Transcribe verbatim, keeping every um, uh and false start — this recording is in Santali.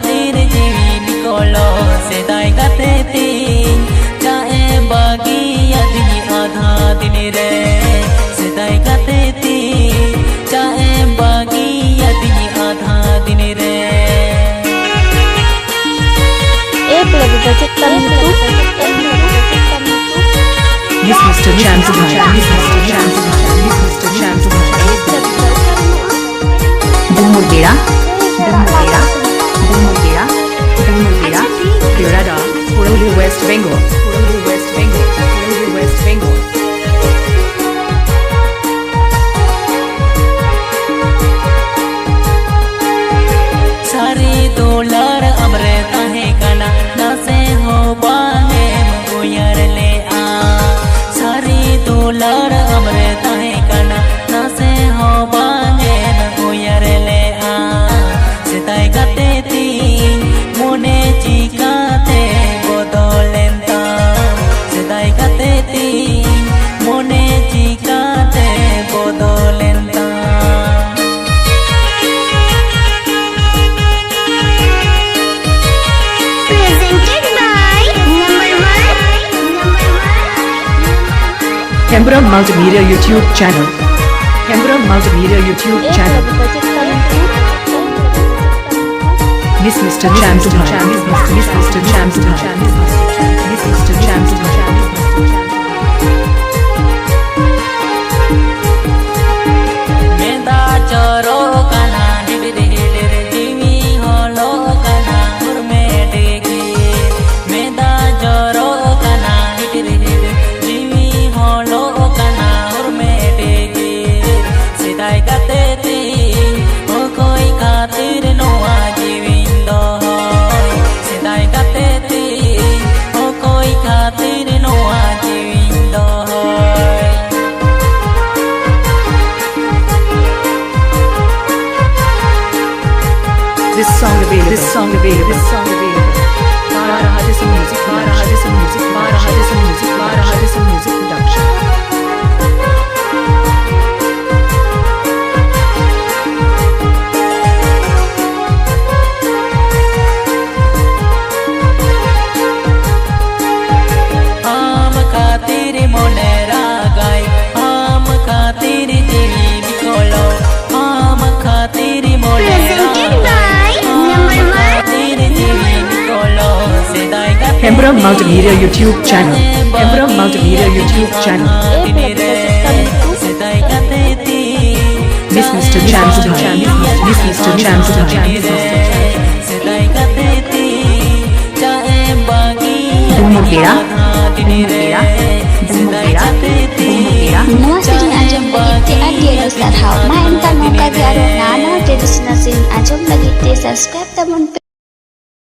ᱛᱤᱨ ᱡᱤᱣᱤ ᱱᱤᱠᱚᱞᱚ ᱥᱮᱫᱟᱭ ᱜᱟᱛᱮ ᱛᱤᱧ, ᱪᱟᱜ ᱮ ᱵᱟᱹᱜᱤᱭᱟᱫᱤᱧ ᱟᱫᱷᱟ ᱫᱤᱱ ᱨᱮ᱾ ᱥᱮᱫᱟᱭ ᱜᱟᱛᱮ ᱛᱤᱧ, ᱪᱟᱜ ᱮ ᱵᱟᱹᱜᱤᱭᱟᱫᱤᱧ ᱟᱫᱷᱟ ᱫᱤᱱ ᱨᱮ᱾ ᱮ ᱯᱞᱮ ᱵᱮᱴᱟ, ᱪᱮᱫ ᱛᱟᱢ ᱧᱩᱛᱩᱢ? Miss Mister Champs Bhai, Miss Mister Champs Bhai, Miss Mister Champs Bhai. ᱰᱩᱢᱩᱨ ᱵᱮᱲᱟ, ᱰᱩᱢᱩᱨ ᱵᱮᱲᱟ, ᱰᱩᱢᱩᱨ ᱵᱮᱲᱟ, ᱰᱩᱢᱩᱨ ᱵᱮᱲᱟ, ᱰᱮᱨᱟ ᱰᱟᱝ, Purulia, West Bengal, Purulia, West Bengal, Purulia, West Bengal. ᱥᱟᱹᱨᱤ ᱫᱩᱞᱟᱹᱲ ᱟᱢᱨᱮ ᱛᱟᱦᱮᱸ ᱠᱟᱱᱟ, ᱱᱟᱥᱮ ᱦᱚᱸ ᱵᱟᱝ ᱮᱢ ᱩᱭᱦᱟᱹᱨ ᱞᱮᱫᱼᱟ᱾ ᱥᱟᱹᱨᱤ ᱫᱩᱞᱟᱹᱲ ᱟᱢᱨᱮ ᱛᱟᱦᱮᱸ ᱠᱟᱱᱟ, ᱱᱟᱥᱮ ᱦᱚᱸ ᱵᱟᱝ ᱮᱢ ᱩᱭᱦᱟᱹᱨ ᱞᱮᱫᱼᱟ᱾ ᱥᱮᱫᱟᱭ ᱜᱟᱛᱮ ᱛᱤᱧ, ᱢᱚᱱᱮ ᱪᱤᱠᱟᱹᱛᱮ ᱵᱚᱫᱚᱞᱮᱱ ᱛᱟᱢ? ᱥᱮᱫᱟᱭ ᱜᱟᱛᱮ ᱛᱤᱧ, ᱢᱚᱱᱮ ᱪᱤᱠᱟᱹᱛᱮ ᱵᱚᱫᱚᱞᱮᱱ ᱛᱟᱢ? Presented by Number One. Hembrom Multimedia YouTube Channel. Hembrom Multimedia YouTube Channel. Miss Mister Champs Bhai, Miss Mister Champs Bhai, Miss Mister Champs Bhai. ᱢᱮᱫ ᱫᱟᱜ ᱡᱚᱨᱚᱜ ᱠᱟᱱᱟ, ᱰᱷᱤᱰᱤᱨ ᱰᱷᱤᱰᱤᱨ ᱡᱤᱣᱤ ᱦᱚᱞᱚᱜ ᱠᱟᱱᱟ, ᱦᱚᱲᱢᱮ ᱰᱤᱜᱤᱨ᱾ ᱢᱮᱫ ᱫᱟᱜ ᱡᱚᱨᱚᱜ ᱠᱟᱱᱟ, ᱰᱷᱤᱰᱤᱨ ᱰᱷᱤᱰᱤᱨ ᱡᱤᱣᱤ ᱦᱚᱞᱚᱜ ᱠᱟᱱᱟ, ᱦᱚᱲᱢᱮ ᱰᱤᱜᱤᱨ᱾ ᱥᱮᱫᱟᱭ ᱜᱟᱛᱮ ᱛᱤᱧ, ᱚᱠᱚᱭ ᱠᱷᱟᱹᱛᱤᱨ ᱱᱚᱣᱟ ᱡᱤᱣᱤᱧ ᱫᱚᱦᱚᱭ? ᱥᱮᱫᱟᱭ ᱜᱟᱛᱮ ᱛᱤᱧ, ᱚᱠᱚᱭ ᱠᱷᱟᱹᱛᱤᱨ ᱱᱚᱣᱟ ᱡᱤᱣᱤᱧ ᱫᱚᱦᱚᱭ? This song available, this song available, this song available. Baraha Jason Music, Baraha Jason Music, Baraha Jason Music, Baraha Jason Music Production. Multimedia YouTube channel. Emperor Multimedia YouTube channel. Miss Mister Chance to Miss Mister Chance to Bumur Pera. Bumur Pera. Bumur Pera. Bumur Pera. ᱱᱚᱣᱟ ᱥᱮᱨᱮᱧ ᱟᱸᱡᱚᱢ ᱞᱟᱹᱜᱤᱫ ᱛᱮ ᱟᱹᱰᱤ ᱟᱹᱰᱤ ᱥᱟᱨᱦᱟᱣ᱾ ᱢᱟ ᱮᱱᱠᱷᱟᱱ ᱱᱚᱝᱠᱟ ᱜᱮ ᱟᱨᱦᱚᱸ ᱱᱟᱣᱟ ᱱᱟᱣᱟ traditional ᱥᱮᱨᱮᱧ ᱟᱸᱡᱚᱢ ᱞᱟᱹᱜᱤᱫ ᱛᱮ subscribe ᱛᱟᱵᱚᱱ ᱯᱮ᱾